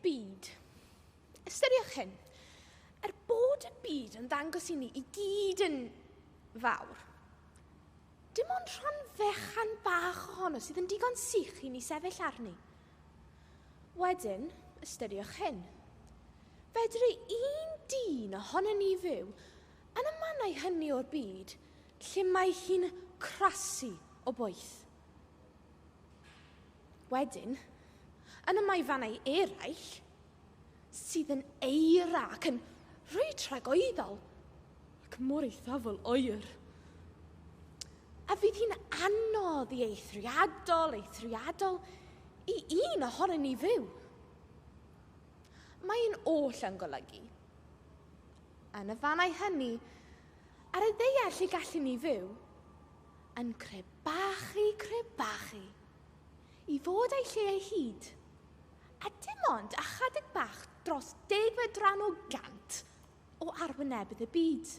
byd, ystyriwch hyn, er bod y byd yn ddangos i ni i gyd yn fawr, dim ond rhan fechan bach ohono sydd yn digon sych i ni sefyll arni. Wedyn, ystyriwch hyn. Fedru un dyn ohono ni fyw yn y mannau hynny o'r byd lle mae hi'n crasu o boeth. Wedyn, yn y maefannau eraill, sydd yn eira ac yn rhy tragoeddol ac mor eithafol oer. A fydd hi'n anodd i eithriadol, eithriadol i un ohonon ni fyw. Mae'n oll yn golygu. Yn y fannau hynny, ar y ddaear lle gallwn ni fyw, yn crebachu, crebachu, i fod ei lle ei hyd, a dim ond ychydig bach dros degfed ran o gant o arwynebydd y byd.